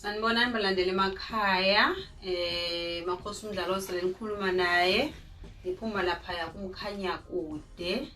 Sanibonani balandeli emakhaya, Makhosi uMdlalose lenikhuluma naye. Ngiphuma laphaya kuMkhanya kude.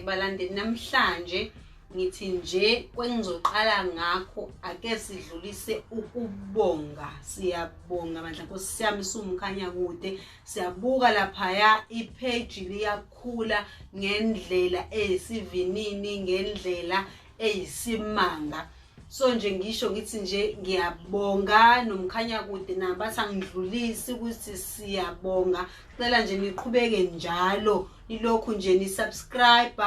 Balandeli namhlanje ngithi nje kwengizoqala ngakho ake sidlulise ukubonga. Siyabonga bandla Nkosi yami siwuMkhanya kude. Siyabuka laphaya ipage liyakhula ngendlela eyisivinini, ngendlela eyisimanga. So nje ngisho ngithi nje ngiyabonga noMkhanya kude nabo bathi angidlulisi ukuthi siyabonga. Cela nje niqhubeke njalo nilokhu nje ni-subscribe,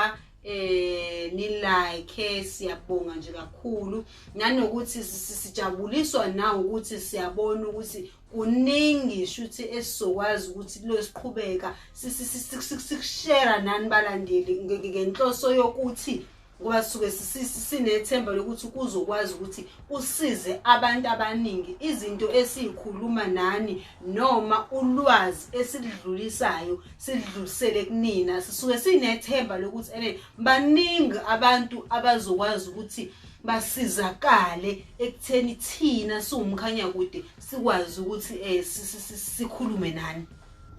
ni-like, siyabonga nje kakhulu. Nanokuthi sijabuliswa na ukuthi siyabona ukuthi kuningi shuthi esizokwazi ukuthi lo siqhubeka sikushare nani balandeli ngenhloso yokuthi ngoba sisuke sinethemba lokuthi kuzokwazi ukuthi kusize abantu abaningi izinto esiyikhuluma nani noma ulwazi esilidlulisayo sidlulisele kunina. Sisuke sinethemba lokuthi ene baningi abantu abazokwazi ukuthi basizakale ekutheni thina siwuMkhanya kude sikwazi ukuthi sikhulume nani.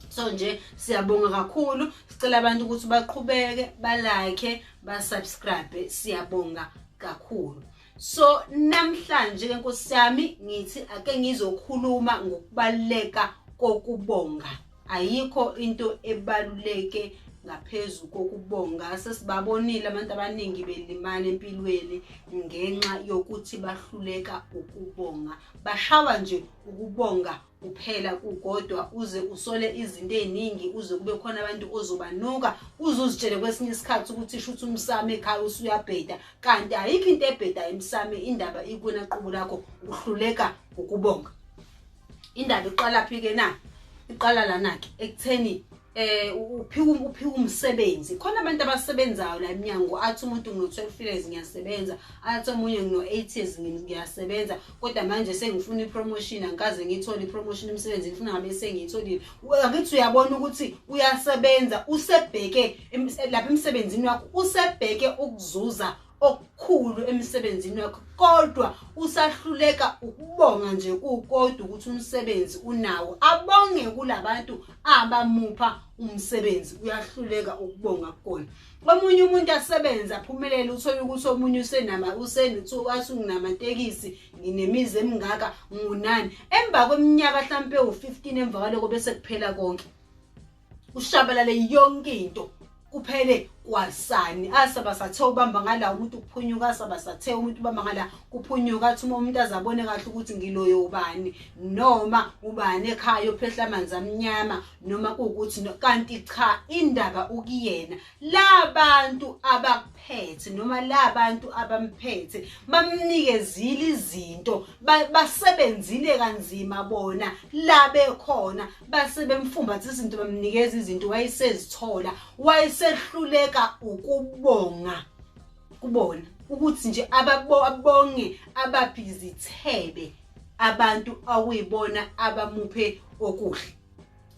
So nje siyabonga kakhulu, sicela abantu ukuthi baqhubeke balike, basubscribe, siyabonga kakhulu. So namhlanje ke Nkosi yami ngithi ake ngizokhuluma ngokubaluleka kokubonga. Ayikho into ebaluleke ngaphezu kokubonga. Sesibabonile abantu abaningi belimala empilweni ngenxa yokuthi bahluleka ukubonga. Bashawa nje ukubonga kuphela kukodwa, uze usole izinto eziningi, uze kube khona abantu ozobanuka, uze uzitshele kwesinye isikhathi ukuthi shuthi umsamo ekhaya usuyabheda, kanti ayikho into ebheda emsamo. Indaba ikwena qobo lakho, uhluleka ukubonga. Indaba iqala phi ke na? Iqala lana ke ekutheni uphiwa umsebenzi. Khona abantu abasebenzayo la eminyango, athi umuntu ngino 12 years ngiyasebenza, athi omunye ngino 8 years ngiyasebenza, kodwa manje sengifuna ipromotion, angikaze ngiyithole ipromotion emsebenzini, ngifuna ngabe sengiyitholile. Angithi uyabona ukuthi uyasebenza, usebheke lapha emsebenzini wakho, usebheke ukuzuza okukhulu emsebenzini wakho, kodwa usahluleka ukubonga nje kukodwa ukuthi umsebenzi unawo. Abonge kulabantu abamupha umsebenzi, uyahluleka ukubonga kukona. Omunye umuntu asebenza aphumelele, uthole ukuthi omunye usenama usenamatekisi, nginemizi emingaka, ngunani. Emva kweminyaka mhlampe u15 emva kwaloko bese kuphela konke, ushabalale yonke into, kuphele kwasani. Asaba sathe ubamba ngala umuntu kuphunyuka, asaba sathe umuntu ubamba ngala kuphunyuka, athi uma umuntu azabone kahle ukuthi ngiloyo ubani noma ubani ekhaya ophehla amanzi amnyama noma kuwukuthi, kanti cha, indaba ukuyena. Labantu abakuphethe noma labantu abamphethe bamnikezile izinto, basebenzile kanzima bona la bekhona, base bemfumbatha izinto, bamnikeza izinto, wayesezithola, wayesehluleka ukubonga kubona ukuthi nje ababonge abaphi izithebe abantu akuyibona abamuphe okuhle.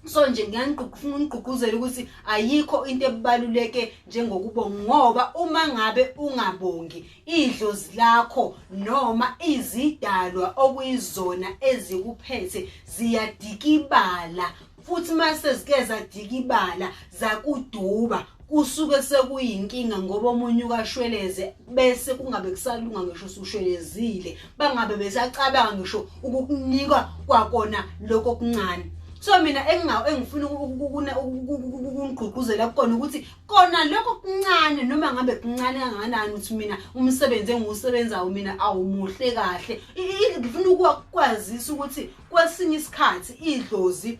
So nje ngiyangifuna unigqugquzela ukuthi ayikho into ebaluleke njengokubonga, ngoba uma ngabe ungabongi idlozi lakho noma izidalwa okuyizona ezikuphethe ziyadikibala, futhi mase zike zadikibala zakuduba, kusuke sekuyinkinga, ngoba omunye ukashweleze bese kungabe kusalunga ngisho usushwelezile, bangabe besacabanga ngisho ukukunika kwakona lokho okuncane. So mina engifuna ukungigqugquzela kukona ukuthi kona lokho kuncane, noma ngabe kuncane kangakanani, ukuthi mina umsebenzi engiwusebenzayo mina awumuhle kahle, ngifuna ukukwazisa ukuthi kwesinye isikhathi idlozi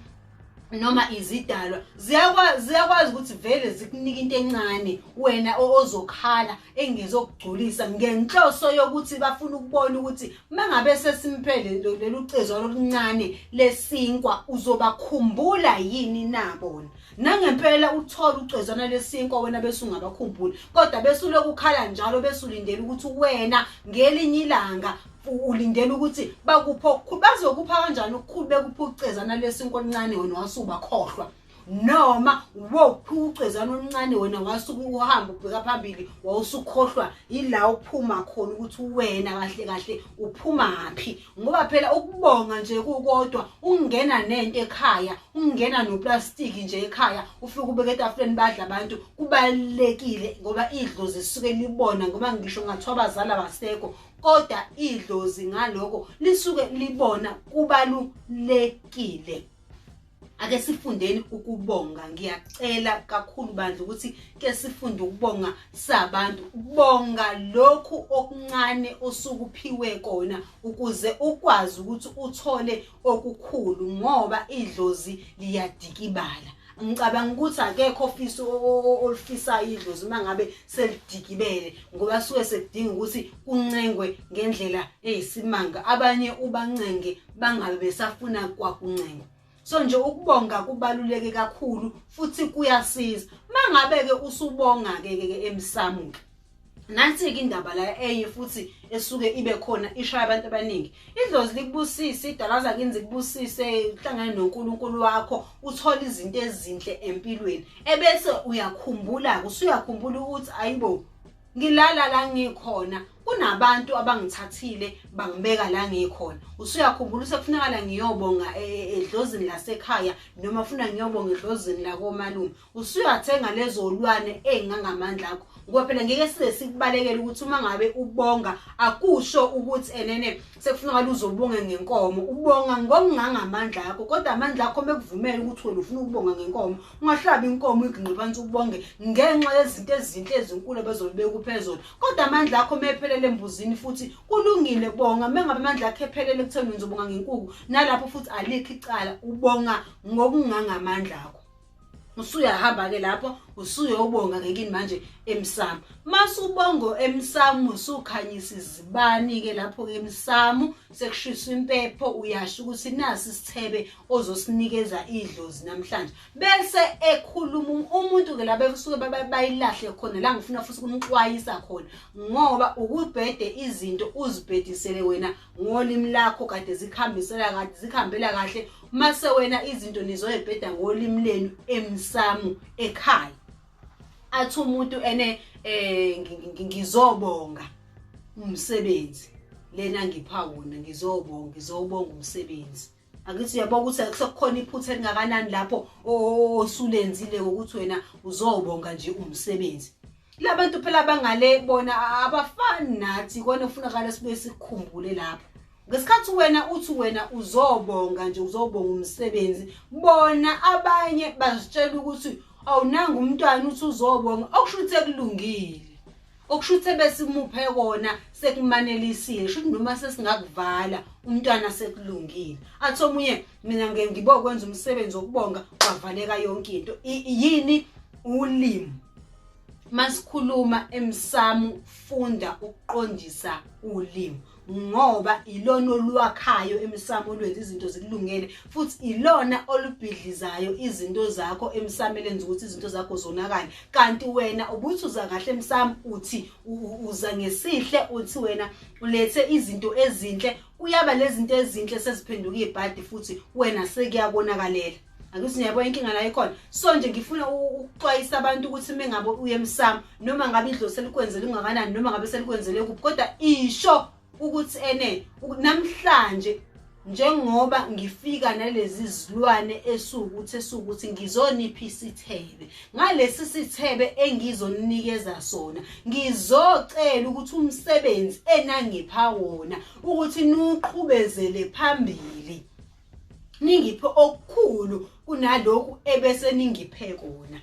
noma izidalwa ziyakwazi ukuthi vele zikunika into encane wena ozokhala engezokugculisa, ngenhloso yokuthi bafuna ukubona ukuthi mangabe sesimphele lolu cezu oluncane lesinkwa uzobakhumbula yini na bona. Nangempela uthola ucezwana lesinkwa wena bese ungabakhumbuli, kodwa bese ulokhu ukhala njalo, bese ulindela ukuthi wena ngelinye ilanga ulindela ukuthi bakuphe okukhulu. Bazokupha kanjani okukhulu bekupha ucezana lesinkwa oluncane wena wasubakhohlwa? Noma wophuka ucezana oluncane wena wasuke uhamba ubheka phambili, wawusukhohlwa yila uphuma khona ukuthi wena kahle kahle uphumaphi. Ngoba phela ukubonga nje kukodwa, ungena nento ekhaya, ungena noplastiki nje ekhaya, ufike ubeke etafuleni badla abantu, kubalulekile ngoba idlozi lisuke libona. Ngoba ngisho ngathiwa abazali abasekho, kodwa idlozi ngaloko lisuke libona, kubalulekile. Ake sifundeni ukubonga. Ngiyacela kakhulu bandla ukuthi ke sifunde ukubonga sabantu. Bonga lokhu okuncane osukuphiwe kona ukuze ukwazi ukuthi uthole okukhulu, ngoba idlozi liyadikibala. Ngicabanga ukuthi akekho ofisa olufisayo idlozi uma ngabe selidikibele, ngoba suke sekudinga ukuthi kuncengwe ngendlela eyisimanga. Abanye ubancenge bangabe besafuna kwakuncengwa. So nje ukubonga kubaluleke kakhulu futhi kuyasiza. Mangabe ke usubonga ke ke emsamo ke, nansi ke indaba la enye futhi esuke ibe khona ishaya abantu abaningi. Idlozi likubusise, idalaza kini zikubusise, uhlangane noNkulunkulu wakho, uthole izinto ezinhle empilweni, ebese uyakhumbula, usuyakhumbula ukuthi ayibo, ngilala la ngikhona, kunabantu abangithathile bangibeka la ngikhona. Usuyakhumbula sekufunakala ngiyobonga edlozini lasekhaya, noma funa ngiyobonga edlozini lakomalume. Usuyathenga lezo lwane ey'ngangamandla akho, ngoba phela ngeke size sikubalekele ukuthi uma ngabe ubonga akusho ukuthi enene sekufunakala uzobonga ngenkomo. Ubonga ngokungangamandla akho, kodwa amandla akho mekuvumela ukuthi wena ufuna ukubonga ngenkomo, ungahlabi inkomo iginqe phansi ubonge ngenxa yezinto ezinhle ezinkulu abazobe bekuphe zona. Kodwa amandla akho mephelele embuzini futhi kulungile, bonga. Mengabe amandla akho ephelele ekutheni uzobonga ngenkukhu, nalapho futhi alikho icala, ubonga ngokungangamandla akho. Usuyahamba ke lapho usuyobonga ke kini manje emsamo. Masubongo emsamo usukhanyisa izibani ke lapho ke emsamo, sekushiswa impepho, uyasho ukuthi nasi isithebe ozosinikeza idlozi namhlanje. Bese ekhuluma umuntu ke laba besuke bayilahle khona la, ngifuna futhi ukunixwayisa khona, ngoba ukubhede izinto uzibhedisele wena ngolimi lakho kade zikhambisela kade zikhambela kahle, mase wena izinto nizoyibheda ngolimi lenu emsamo ekhaya. Athi umuntu ene ngizobonga umsebenzi lena ngipha wona, ngizobonga umsebenzi. Akithi uyabona ukuthi sekukhona iphutha elingakanani lapho osulenzile ngokuthi wena uzobonga nje umsebenzi. Labantu phela bangale bona abafani nathi, kona kufunakala sibuye sikukhumbule lapho. Ngesikhathi wena uthi wena uzobonga nje, uzobonga umsebenzi, bona abanye bazitshela ukuthi awunanga umntwana uthi uzobonga, okusho ukuthi sekulungile, okusho ukuthi besimuphe kona sekumanelisile, sho ukuthi noma sesingakuvala umntwana sekulungile. Athi omunye mina ngibokwenza umsebenzi wokubonga, kwavaleka yonke into. Yini ulimi? Masikhuluma emsamo, funda ukuqondisa ulimi, ngoba ilona olwakhayo emsamo, olwenza izinto zikulungele, futhi ilona olubhidlizayo izinto zakho emsamo, elenza ukuthi izinto zakho zonakale. Kanti wena ubuthi uza kahle emsamo, uthi uza ngesihle, uthi wena ulethe izinto ezinhle, kuyaba lezi zinto ezinhle seziphenduka ibhadi futhi wena sekuyakonakalela. Akuthi niyabona inkinga la ikhona. So nje ngifuna ukuxwayisa abantu ukuthi mengabe uye emsamo, noma ngabe idlozi selikwenzele ungakanani, noma ngabe selikwenzele kuphi, kodwa isho ukuthi ene namhlanje njengoba ngifika nalezi zilwane esukuthi ngizonipha isithebe, ngalesi sithebe engizonikeza sona ngizocela ukuthi umsebenzi enangipha wona ukuthi niwuqhubezele phambili, ningiphe okukhulu kunalokhu ebese ningiphe kona.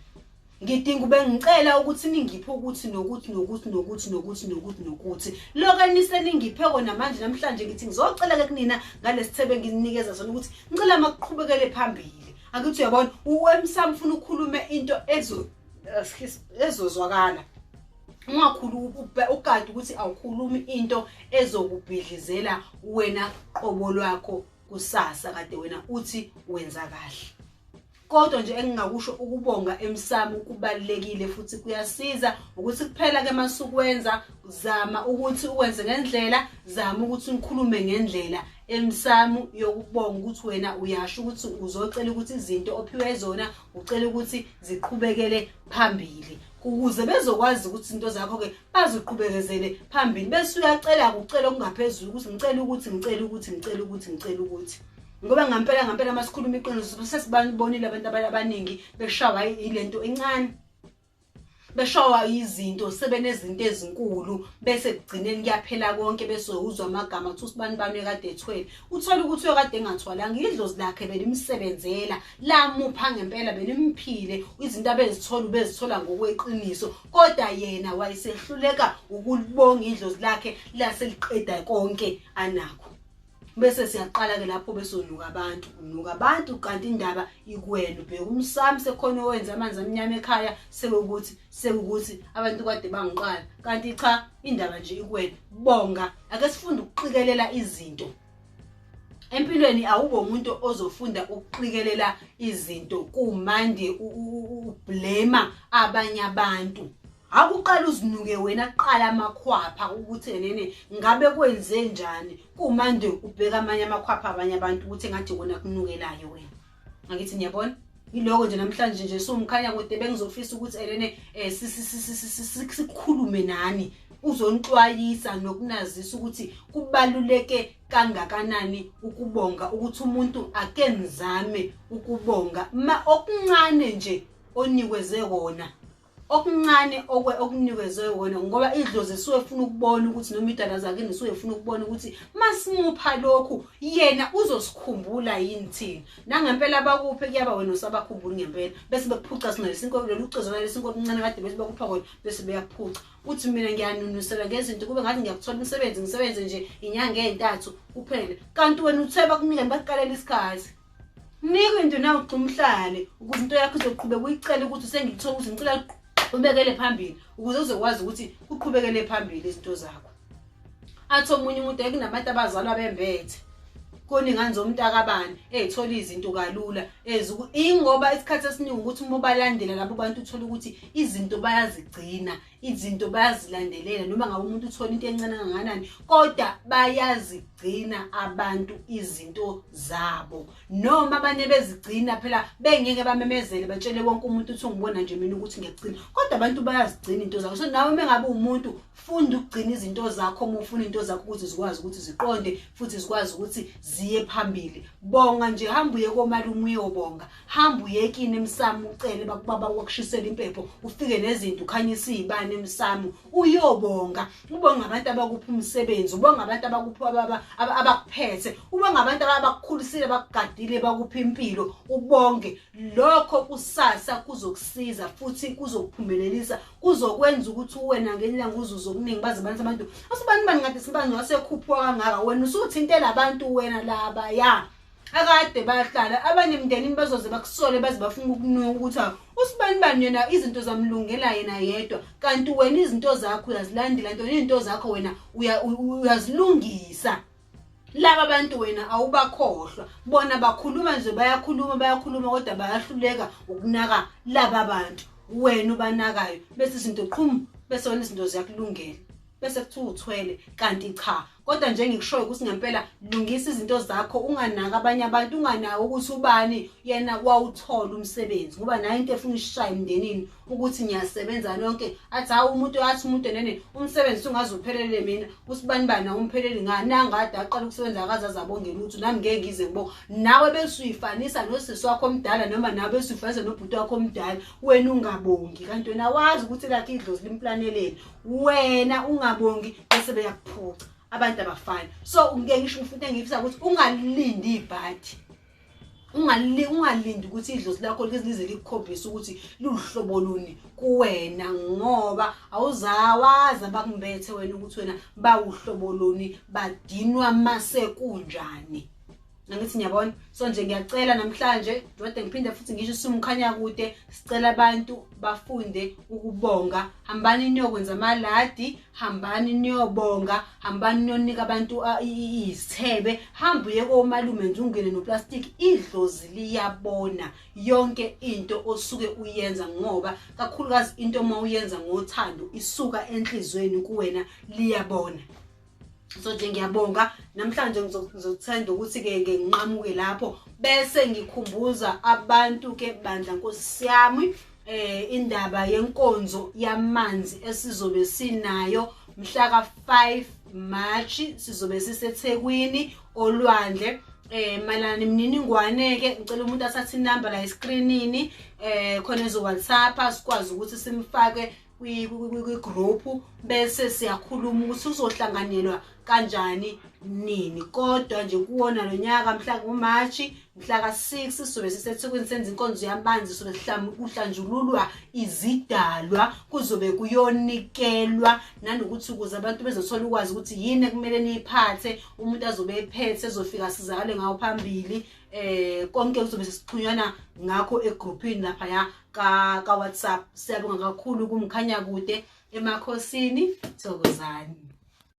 Ngidinga ube ngicela ukuthi ningiphe ukuthi nokuthi nokuthi nokuthi nokuthi nokuthi nokuthi lokho eniseningiphe kona manje. Namhlanje ngithi ngizocela ke kunina ngalesithebe nginikeza sona ukuthi ngicela makuqhubekele phambili. Akithi uyabona uwemsamo ufuna ukukhuluma into ezozwakala, ungakhulu ukade ukuthi awukhulumi into ezokubhidlizela wena qobo lwakho kusasa kade wena uthi wenza kahle. Kodwa nje engingakusho, ukubonga emsamo kubalulekile futhi kuyasiza. Ukuthi kuphela ke masukwenza, zama ukuthi ukwenze ngendlela, zama ukuthi ukhulume ngendlela emsamo yokubonga, ukuthi wena uyasho ukuthi uzocela ukuthi izinto ophiwe zona ucela ukuthi ziqhubekele phambili, ukuze bezokwazi ukuthi izinto zakho-ke baziqhubekezele phambili. Bese uyacela ukucela okungaphezulu, ukuthi ngicela ukuthi, ngicela ukuthi, ngicela ukuthi, ngicela ukuthi. Ngoba ngampela ngampela masikhuluma iqiniso, sesibonile abantu abaningi beshawa ilento encane, beshawa izinto sebenezinto ezinkulu, bese kugcineni kuyaphela konke, bese uzwa amagama kuthi usibani bani ekade ethwele. Uthola ukuthi uyokade engathwalanga, idlozi lakhe belimsebenzela, lamupha ngempela, belimphile izinto abezithola, ubezithola ngokweqiniso, kodwa yena wayesehluleka ukulibonga idlozi lakhe, laseliqeda konke anakho. Bese siyaqala ke lapho, bese unuka abantu, unuka abantu, kanti indaba ikuwena. Ubheka umsamo, sekhona owenza amanzi amnyama ekhaya, sekukuthi abantu kade bangiqala, kanti cha, indaba nje ikuwena. Bonga. Ake sifunde ukuqikelela izinto empilweni. Awube umuntu ozofunda ukuqikelela izinto kumande ublame abanye abantu. Akuqala uzinuke wena kuqala amakhwapha, ukuthi nene ngabe kwenze njani, kumande ubheka amanye amakhwapha abanye abantu, ukuthi engathi wona kunukelayo wena. Angithi niyabona? Yiloko nje namhlanje nje siwumkhanya kude bengizofisa ukuthi elene sikhulume nani, uzonixwayisa nokunazisa ukuthi kubaluleke kangakanani ukubonga, ukuthi umuntu ake nizame ukubonga ma okuncane nje onikweze kona, okuncane okunikezwe wona, ngoba idlozi suke efuna ukubona ukuthi, noma idala zakini suke efuna ukubona ukuthi masimupha lokhu yena uzosikhumbula yini thina. Nangempela bakuphe, kuyaba wena usabakhumbuli ngempela, bese bekuphuca sinalesinkwa, lolu cezo nalesinkwa okuncane kade bese bakupha kona, bese beyakuphuca. Uthi mina ngiyanunusela ngezinto, kube ngathi ngiyakuthola umsebenzi, ngisebenze nje inyanga ey'ntathu kuphele, kanti wena uthe bakunika bakuqalela isikhathi. Nika into nawe, ugxuma uhlale, ukuze into yakho izoqhubeka. Uyicele ukuthi sengikuthola, ukuthi ngicela ubekele phambili, ukuze uzokwazi ukuthi kuqhubekele phambili izinto zakho. Athi omunye umuntu, ekunabantu abazalwa bembethe kona ingane zomntakabani ey'thola izinto kalula, ingoba isikhathi esiningi ukuthi uma ubalandela labo bantu, uthola ukuthi izinto bayazigcina, izinto bayazilandelela. Noma ngabe umuntu uthola into encane kangakanani, kodwa bayazigcina abantu izinto zabo, noma abanye bezigcina phela bengeke bamemezele, batshele wonke umuntu ukuthi ungibona nje mina ukuthi ngiyagcina, kodwa abantu bayazigcina into zakho. So nawe uma ngabe umuntu, funda ukugcina izinto zakho uma ufuna into zakho ukuthi zikwazi ukuthi ziqonde futhi zikwazi ukuthi ziye phambili. Bonga nje, hamba uye komalume uyobonga, hamba uye kini emsamo ucele bakubaba wakushisela impepho, ufike nezinto, ukhanyisa iy'bani emsamo uyobonga. Ubonga abantu abakupha umsebenzi, ubonga abantu abakupha, abakuphethe, ubonga abantu abakukhulisile, bakugadile, bakupha impilo, ubonge lokho. Kusasa kuzokusiza futhi kuzokuphumelelisa, kuzokwenza ukuthi wena ngenyanga uzuze okuningi. Baze bantu abantu asibani bani ngathi sibani wasekhuphuka kangaka, wena usuthintela abantu wena laba ya akade bahlala abanye emndenini, bazoze bakusole, baze bafuna ukunuka ukuthi usibani bani yena izinto zamlungela yena yedwa, kanti wena izinto zakho uyazilandela ntoni, izinto zakho wena uyazilungisa. Laba bantu wena awubakhohlwa, bona bakhuluma nje, bayakhuluma, bayakhuluma, kodwa bayahluleka ukunaka laba bantu wena ubanakayo. Bese izinto qhum, bese wena izinto ziyakulungela, bese kuthiwa uthwele, kanti cha. Kodwa nje ngikushoyo ukuthi ngempela lungisa izinto zakho, unganaki abanye abantu, unganaki ukuthi ubani yena wawuthola umsebenzi, ngoba nayo into efuna isishaye emndenini ukuthi ngiyasebenza nonke. Athi hawu, umuntu athi umuntu nene umsebenzi ungaze uphelele mina, usibani bani awumpheleli ngani, nangade aqala ukusebenza akazazi abonge lutho, nami ngeke ngize ngibonge. Nawe bese uyifanisa nosisi wakho omdala, noma nawe bese uyifanisa nobhuti wakho omdala, wena ungabongi, kanti wena wazi ukuthi lakhe idlozi limplaneleni, wena ungabongi, bese beyakuphuca. Abantu abafani. So ngeke ngisho futhi engifisa ukuthi ungalindi ibhadi, ungalindi ukuthi idlozi lakho lize likukhombise ukuthi luhlobo luni kuwena, ngoba awuzawazi abakumbethe wena ukuthi wena bawuhlobo luni, badinwa mase kunjani. Angithi ngiyabona. So nje ngiyacela namhlanje ngiwade ngiphinde futhi ngisho sumkhanya kude, sicela abantu bafunde ukubonga. Hambani niyokwenza amaladi, hambani niyobonga, hambani niyonika abantu izithebe, hamba uye komalume nje ungene noplastic. Idlozi liyabona yonke into osuke uyenza, ngoba kakhulukazi into uma uyenza ngothando isuka enhlizweni kuwena, liyabona. So nje ngiyabonga namhlanje, ngizothanda ukuthi ke nginqamuke lapho bese ngikhumbuza abantu ke bandla nkosi yami indaba yenkonzo yamanzi esizobe sinayo mhla ka 5 March. Sizobe siseThekwini olwandle. Mayelana nemininingwane ke, ngicela umuntu athathe inamba la escreenini khona ezo WhatsApp, sikwazi ukuthi simfake kwi-group bese siyakhuluma ukuthi uzohlanganelwa kanjani, nini. Kodwa nje kuwona lo nyaka, mhla kuMarch, mhla ka6, sizobe siseThekwini senza inkonzo yamanzi. Sobe kuhlanjululwa izidalwa, kuzobe kuyonikelwa nanokuthi ukuze abantu bezothola ukwazi ukuthi yini ekumele niyiphathe, umuntu azobe ephethe ezofika sizakale ngawo phambili. Konke kuzobe sesixhunyana ngakho egroupini lapha ya ka WhatsApp. Siyabonga kakhulu kumkhanya kude emakhosini. Thokozani.